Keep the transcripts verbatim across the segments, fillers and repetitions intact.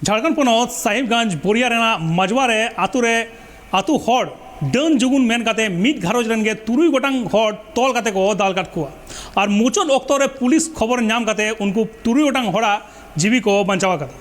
ᱡᱷᱟᱲᱠᱷᱚᱸᱰ ᱯᱚᱱᱚᱛ ᱥᱟᱦᱤᱵᱽᱜᱚᱸᱡᱽ ᱵᱳᱨᱤᱭᱟ ᱨᱮᱱᱟᱜ ᱢᱟᱡᱽᱣᱟ ᱨᱮ ᱟᱛᱳ ᱨᱮ ᱟᱛᱳ ᱦᱚᱲ ᱰᱟᱹᱱ ᱡᱩᱜᱩᱱ ᱢᱮᱱ ᱠᱟᱛᱮ ᱢᱤᱫ ᱜᱷᱟᱨᱚᱸᱡᱽ ᱨᱮᱱ ᱜᱮ ᱛᱩᱨᱩᱭ ᱜᱚᱴᱟᱝ ᱦᱚᱲ ᱛᱚᱞ ᱠᱟᱛᱮ ᱠᱚ ᱫᱟᱞ ᱠᱟᱫ ᱠᱚᱣᱟ᱾ ᱟᱨ ᱢᱩᱪᱟᱹᱫ ᱚᱠᱛᱚ ᱨᱮ ᱯᱩᱞᱤᱥ ᱠᱷᱚᱵᱚᱨ ᱧᱟᱢ ᱠᱟᱛᱮ ᱩᱱᱠᱩ ᱛᱩᱨᱩᱭ ᱜᱚᱴᱟᱝ ᱦᱚᱲᱟᱜ ᱡᱤᱣᱤ ᱠᱚ ᱵᱟᱧᱪᱟᱣ ᱟᱠᱟᱫᱟ᱾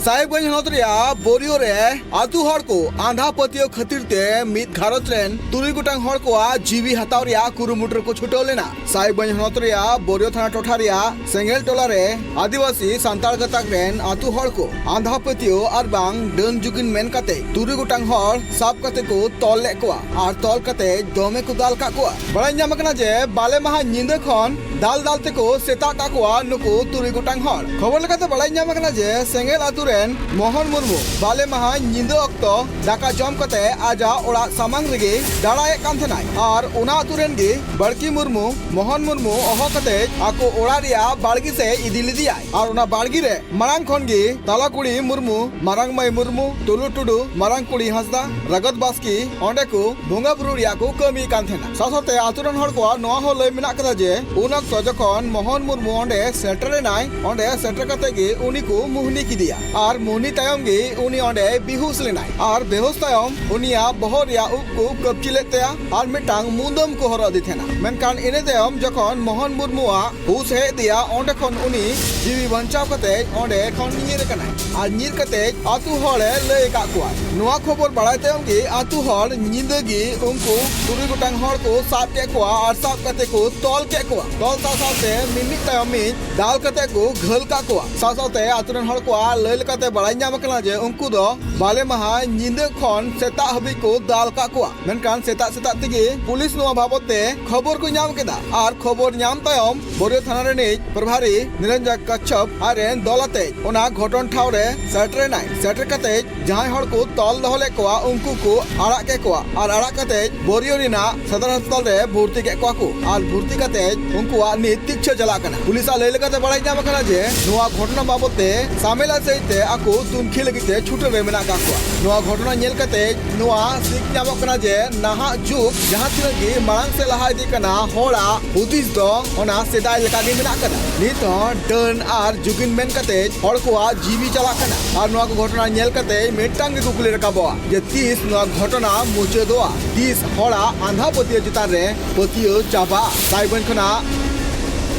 ᱥᱟᱦᱤᱵᱽᱜᱚᱸᱡᱽ ᱦᱚᱱᱚᱛ ᱨᱮᱭᱟᱜ ᱵᱳᱨᱤᱭᱳ ᱨᱮ ᱟᱛᱳ ᱦᱚᱲ ᱠᱚ ᱟᱸᱫᱷᱟ ᱯᱟᱹᱛᱭᱟᱹᱣ ᱠᱷᱟᱹᱛᱤᱨ ᱛᱮ ᱢᱤᱫ ᱜᱷᱟᱨᱚᱸᱡᱽ ᱨᱮᱱ ᱛᱩᱨᱩᱭ ᱜᱚᱴᱟᱝ ᱦᱚᱲ ᱠᱚᱣᱟᱜ ᱡᱤᱣᱤ ᱦᱟᱛᱟᱣ ᱨᱮᱭᱟᱜ ᱠᱩᱨᱩᱢᱩᱴᱩ ᱨᱮᱠᱚ ᱪᱷᱩᱴᱟᱹᱣ ᱞᱮᱱᱟ᱾ ᱥᱟᱦᱤᱵᱽᱜᱚᱸᱡᱽ ᱦᱚᱱᱚᱛ ᱨᱮᱭᱟᱜ ᱵᱳᱨᱤᱭᱳ ᱛᱷᱟᱱᱟ ᱴᱚᱴᱷᱟ ᱨᱮᱭᱟᱜ ᱥᱮᱸᱜᱮᱞ ᱴᱚᱞᱟ ᱨᱮ ᱟᱹᱫᱤᱵᱟᱹᱥᱤ ᱥᱟᱱᱛᱟᱲ ᱜᱟᱛᱟᱠ ᱨᱮᱱ ᱟᱛᱳ ᱦᱚᱲ ᱠᱚ ᱟᱸᱫᱷᱟ ᱯᱟᱹᱛᱭᱟᱹᱣ ᱟᱨ ᱵᱟᱝ ᱰᱟᱹᱱ ᱡᱩᱜᱤᱱ ᱢᱮᱱ ᱠᱟᱛᱮ ᱛᱩᱨᱩᱭ ᱜᱚᱴᱟᱝ ᱦᱚᱲ ᱥᱟᱵ ᱠᱟᱛᱮ ᱠᱚ ᱛᱚᱞ ᱞᱮᱫ ᱠᱚᱣᱟ ᱟᱨ ᱛᱚᱞ ᱠᱟᱛᱮ ᱫᱚᱢᱮ ᱠᱚ ᱫᱟᱞ ᱠᱟᱜ ᱠᱚᱣᱟ᱾ ᱵᱟᱲᱟᱭ ᱧᱟᱢ ᱟᱠᱟᱱᱟ ᱡᱮ ᱵᱟᱞᱮ ᱢᱟᱦᱟ ᱧᱤᱫᱟᱹ ᱠᱷᱚᱱ ᱫᱟᱞ ᱫᱟᱞ ᱛᱮᱠᱚ ᱥᱮᱛᱟᱜ ᱠᱟᱜ ᱠᱚᱣᱟ ᱱᱩᱠᱩ ᱛᱩᱨᱩᱭ ᱜᱚᱴᱟᱝ ᱦᱚᱲ᱾ ᱠᱷᱚᱵᱚᱨ ᱞᱮᱠᱟᱛᱮ ᱵᱟᱲᱟᱭ ᱧᱟᱢ ᱟᱠᱟᱱᱟ ᱡᱮ ᱥᱮᱸᱜᱮᱞ ᱟᱛᱳ ᱨᱮᱱ ᱢᱳᱦᱚᱱ ᱢᱩᱨᱢᱩ ᱵᱟᱞᱮ ᱢᱟᱦᱟ ᱧᱤᱫᱟᱹ ᱚᱠᱛᱚ ᱫᱟᱠᱟ ᱡᱚᱢ ᱠᱟᱛᱮ ᱟᱡᱟᱜ ᱚᱲᱟᱜ ᱥᱟᱢᱟᱝ ᱨᱮᱜᱮ ᱫᱟᱬᱟᱭᱮᱫ ᱠᱟᱱ ᱛᱟᱦᱮᱱᱟᱭ ᱟᱨ ᱚᱱᱟ ᱟᱛᱳ ᱨᱮᱱ ᱜᱮ ᱵᱟᱲᱠᱤ ᱢᱩᱨᱢᱩ, ᱢᱳᱦᱚᱱ ᱢᱩᱨᱢᱩ ᱦᱚᱦᱚ ᱠᱟᱛᱮ ᱟᱠᱚ ᱚᱲᱟᱜ ᱨᱮᱭᱟᱜ ᱵᱟᱲᱜᱮ ᱥᱮᱫ ᱤᱫᱤ ᱞᱮᱫᱮᱭᱟᱭ ᱟᱨ ᱚᱱᱟ ᱵᱟᱲᱜᱮ ᱨᱮ ᱢᱟᱲᱟᱝ ᱠᱷᱚᱱ ᱜᱮ ᱛᱟᱞᱟ ᱠᱩᱲᱤ ᱢᱩᱨᱢᱩ, ᱢᱟᱨᱟᱝ ᱢᱟᱹᱭ ᱢᱩᱨᱢᱩ, ᱴᱩᱞᱩ ᱴᱩᱰᱩ, ᱢᱟᱨᱟᱝ ᱠᱩᱲᱤ ᱦᱟᱸᱥᱫᱟ, ᱨᱟᱜᱚᱛ ᱵᱟᱥᱠᱮ ᱚᱸᱰᱮ ᱠᱚ ᱵᱚᱸᱜᱟ ᱵᱩᱨᱩ ᱨᱮᱭᱟᱜ ᱠᱚ ᱠᱟᱹᱢᱤ ᱠᱟᱱ ᱛᱟᱦᱮᱱᱟ᱾ ᱥᱟᱶ ᱥᱟᱶᱛᱮ ᱟᱛᱳ ᱨᱮᱱ ᱦᱚᱲ ᱠᱚᱣᱟᱜ ᱱᱚᱣᱟ ᱦᱚᱸ ᱞᱟᱹᱭ ᱢᱮᱱᱟᱜ ᱠᱟᱫᱟ ᱡᱮ ᱩᱱ ᱚᱠᱛᱚ ᱡᱚᱠᱷᱚᱱ ᱢᱳᱦᱚᱱ ᱢᱩᱨᱢᱩ ᱚᱸᱰᱮ ᱥᱮᱴᱮᱨ ᱮᱱᱟᱭ, ᱚᱸᱰᱮ ᱥᱮᱴᱮᱨ ᱠᱟᱛᱮ ᱜᱮ ᱩᱱᱤ ᱠᱚ ᱢᱩᱦᱱᱤ ᱠᱮᱫᱮᱭᱟ ᱟᱨ ᱢᱩᱦᱱᱤ ᱛᱟᱭᱚᱢ ᱜᱮ ᱩᱱᱤ ᱚᱸᱰᱮ ᱵᱮᱦᱩᱥ ᱞᱮᱱᱟᱭ ᱟᱨ ᱵᱮᱦᱩᱥ ᱛᱟᱭᱚᱢ ᱩᱱᱤᱭᱟᱜ ᱵᱚᱦᱚᱜ ᱨᱮᱭᱟᱜ ᱩᱵ ᱠᱚ ᱠᱟᱹᱯᱪᱤ ᱞᱮᱫ ᱛᱟᱭᱟ ᱟᱨ ᱢᱤᱫᱴᱟᱝ ᱢᱩᱫᱟᱹᱢ ᱠᱚ ᱦᱚᱨᱚᱜ ᱟᱫᱮ ᱛᱟᱦᱮᱱᱟ᱾ ᱢᱮᱱᱠᱷᱟᱱ ᱤᱱᱟᱹ ᱛᱟᱭᱚᱢ ᱡᱚᱠᱷᱚᱱ ᱢᱳᱦᱚᱱ ᱢᱩᱨᱢᱩᱣᱟᱜ ᱦᱩᱥ ᱦᱮᱡ ᱟᱫᱮᱭᱟ, ᱚᱸᱰᱮ ᱠᱷᱚᱱ ᱩᱱᱤ ᱡᱤᱣᱤ ᱵᱟᱧᱪᱟᱣ ᱠᱟᱛᱮ ᱚᱸᱰᱮ ᱠᱷᱚᱱ ᱧᱤᱨ ᱟᱠᱟᱱᱟᱭ ᱟᱨ ᱧᱤᱨ ᱠᱟᱛᱮ ᱟᱛᱳ ᱦᱚᱲᱮ ᱞᱟᱹᱭ ᱟᱠᱟᱫ ᱠᱚᱣᱟ᱾ ᱱᱚᱣᱟ ᱠᱷᱚᱵᱚᱨ ᱵᱟᱲᱟᱭ ᱛᱟᱭᱚᱢ ᱜᱮ ᱟᱛᱳ ᱦᱚᱲ ᱧᱤᱫᱟᱹ ᱜᱮ ᱩᱱᱠᱩ ᱛᱩᱨᱩᱭ ᱜᱚᱴᱟᱝ ᱦᱚᱲ ᱠᱚ ᱥᱟᱵ ᱠᱮᱫ ᱠᱚᱣᱟ ᱟᱨ ᱥᱟᱵ ᱠᱟᱛᱮ ᱠᱚ ᱛᱚᱞ ᱠᱮᱫ ᱠᱚᱣᱟ᱾ ᱛᱚᱞ ᱥᱟᱶ ᱥᱟᱶᱛᱮ ᱢᱤᱢᱤᱫ ᱛᱟᱭᱚᱢ ᱢᱤᱫ ᱫᱟᱞ ᱠᱟᱛᱮ ᱠᱚ ᱜᱷᱟᱹᱞ ᱠᱟᱜ ᱠᱚᱣᱟ᱾ ᱥᱟᱶ ᱥᱟᱶᱛᱮ ᱟᱛᱳ ᱨᱮᱱ ᱦᱚᱲ ᱠᱚᱣᱟᱜ ᱞᱟᱹᱭ ᱞᱮᱠᱟᱛᱮ ᱵᱟᱲᱟᱭ ᱧᱟᱢ ᱟᱠᱟᱱᱟ ᱡᱮ ᱩᱱᱠᱩ ᱫᱚ ᱵᱟᱞᱮ ᱢᱟᱦᱟ ᱧᱤᱫᱟᱹ ᱠᱷᱚᱱ ᱥᱮᱛᱟᱜ ᱦᱟᱹᱵᱤᱡ ᱠᱚ ᱫᱟᱞ ᱠᱟᱜ ᱠᱚᱣᱟ᱾ ᱢᱮᱱᱠᱷᱟᱱ ᱥᱮᱛᱟᱜ ᱥᱮᱛᱟᱜ ᱛᱮᱜᱮ ᱯᱩᱞᱤᱥ ᱱᱚᱣᱟ ᱵᱟᱵᱚᱛ ᱛᱮ ᱠᱷᱚᱵᱚᱨ ᱠᱚ ᱧᱟᱢ ᱠᱮᱫᱟ ᱟᱨ ᱠᱷᱚᱵᱚᱨ ᱧᱟᱢ ᱛᱟᱭᱚᱢ ᱵᱳᱨᱤᱭᱳ ᱛᱷᱟᱱᱟ ᱨᱤᱱᱤᱡ ᱯᱨᱚᱵᱷᱟᱨᱤ ᱱᱤᱨᱚᱧᱡᱚᱱ ᱠᱟᱪᱷᱚᱯ ᱟᱡ ᱨᱮᱱ ᱫᱚᱞ ᱟᱛᱮ ᱚᱱᱟ ᱜᱷᱚᱴᱚᱱ ᱴᱷᱟᱶ ᱨᱮ ᱥᱮᱴᱮᱨ ᱮᱱᱟᱭ᱾ ᱥᱮᱴᱮᱨ ᱠᱟᱛᱮ ᱡᱟᱦᱟᱸᱭ ᱦᱚᱲ ᱠᱚ ᱛᱚᱞ ᱫᱚᱦᱚ ᱞᱮᱫ ᱠᱚᱣᱟ ᱩᱱᱠᱩ ᱠᱚ ᱟᱲᱟᱜ ᱠᱮᱫ ᱠᱚᱣᱟ ᱟᱨ ᱟᱲᱟᱜ ᱠᱟᱛᱮ ᱵᱳᱨᱤᱭᱳ ᱨᱮᱱᱟᱜ ᱥᱚᱫᱚᱨ ᱦᱟᱥᱯᱟᱛᱟᱞ ᱨᱮ ᱵᱷᱚᱨᱛᱤ ᱠᱮᱫ ᱠᱚᱣᱟ ᱠᱚ ᱟᱨ ᱵᱷᱚᱨᱛᱤ ᱠᱟᱛᱮ ᱩᱱᱠᱩᱣᱟᱜ ᱱᱤᱛ ᱛᱤᱠᱪᱷᱟᱹ ᱪᱟᱞᱟᱜ ᱠᱟᱱᱟ᱾ ᱯᱩᱞᱤᱥᱟᱜ ᱞᱟᱹᱭ ᱞᱮᱠᱟᱛᱮ ᱵᱟᱲᱟᱭ ᱧᱟᱢ ᱟᱠᱟᱱᱟ ᱡᱮ ᱱᱚᱣᱟ ᱜᱷᱚᱴᱚᱱᱟ ᱵᱟᱵᱚᱛ ᱛᱮ ᱥᱟᱢᱮᱞᱟ ᱥᱟᱹᱦᱤᱡ ᱛᱮ ᱟᱠᱚ ᱛᱩᱱᱠᱷᱤ ᱞᱟᱹᱜᱤᱫ ᱛᱮ ᱪᱷᱩᱴᱟᱹᱣ ᱨᱮ ᱢᱮᱱᱟᱜ ᱟᱠᱟᱫ ᱠᱚᱣᱟ᱾ ᱱᱚᱣᱟ ᱜᱷᱚᱴᱚᱱᱟ ᱧᱮᱞ ᱠᱟᱛᱮ ᱱᱚᱣᱟ ᱥᱤᱠ ᱧᱟᱢᱚᱜ ᱠᱟᱱᱟ ᱡᱮ ᱱᱟᱦᱟᱜ ᱡᱩᱜᱽ ᱡᱟᱦᱟᱸ ᱛᱤᱱᱟᱹᱜ ᱜᱮ ᱢᱟᱲᱟᱝ ᱥᱮᱫ ᱞᱟᱦᱟ ᱤᱫᱤᱜ ᱠᱟᱱᱟ, ᱦᱚᱲᱟᱜ ᱦᱩᱫᱤᱥ ᱫᱚ ᱚᱱᱟ ᱥᱮᱫᱟᱭ ᱞᱮᱠᱟ ᱜᱮ ᱢᱮᱱᱟᱜ ᱟᱠᱟᱫᱟ᱾ ᱱᱤᱛ ᱦᱚᱸ ᱰᱟᱹᱱ ᱟᱨ ᱡᱩᱜᱤᱱ ᱢᱮᱱ ᱠᱟᱛᱮ ᱦᱚᱲ ᱠᱚᱣᱟᱜ ᱡᱤᱣᱤ ᱪᱟᱞᱟᱜ ᱠᱟᱱᱟ᱾ ᱟᱨ ᱱᱚᱣᱟ ᱠᱚ ᱜᱷᱚᱴᱚᱱᱟ ᱧᱮᱞ ᱠᱟᱛᱮ ᱢᱤᱫᱴᱟᱝ ᱜᱮ ᱠᱩᱠᱞᱤ ᱨᱟᱠᱟᱵᱚᱜᱼᱟ ᱡᱮ ᱛᱤᱥ ᱱᱚᱣᱟ ᱜᱷᱚᱴᱚᱱᱟ ᱢᱩᱪᱟᱹᱫᱚᱜᱼᱟ, ᱛᱤᱥ ᱦᱚᱲᱟᱜ ᱟᱸᱫᱷᱟ ᱯᱟᱹᱛᱭᱟᱹᱣ ᱪᱮᱛᱟᱱ ᱨᱮ ᱯᱟᱹᱛᱭᱟᱹᱣ ᱪᱟᱵᱟᱜᱼᱟ᱾ ᱨᱟᱭᱜᱚᱸᱡᱽ ᱠᱷᱚᱱᱟᱜ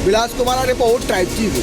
ᱵᱤᱞᱟᱥ ᱠᱩᱢᱟᱨᱟᱜ ᱨᱤᱯᱳᱨᱴ, ᱴᱨᱟᱭᱤᱵᱽ ᱴᱤᱵᱷᱤ᱾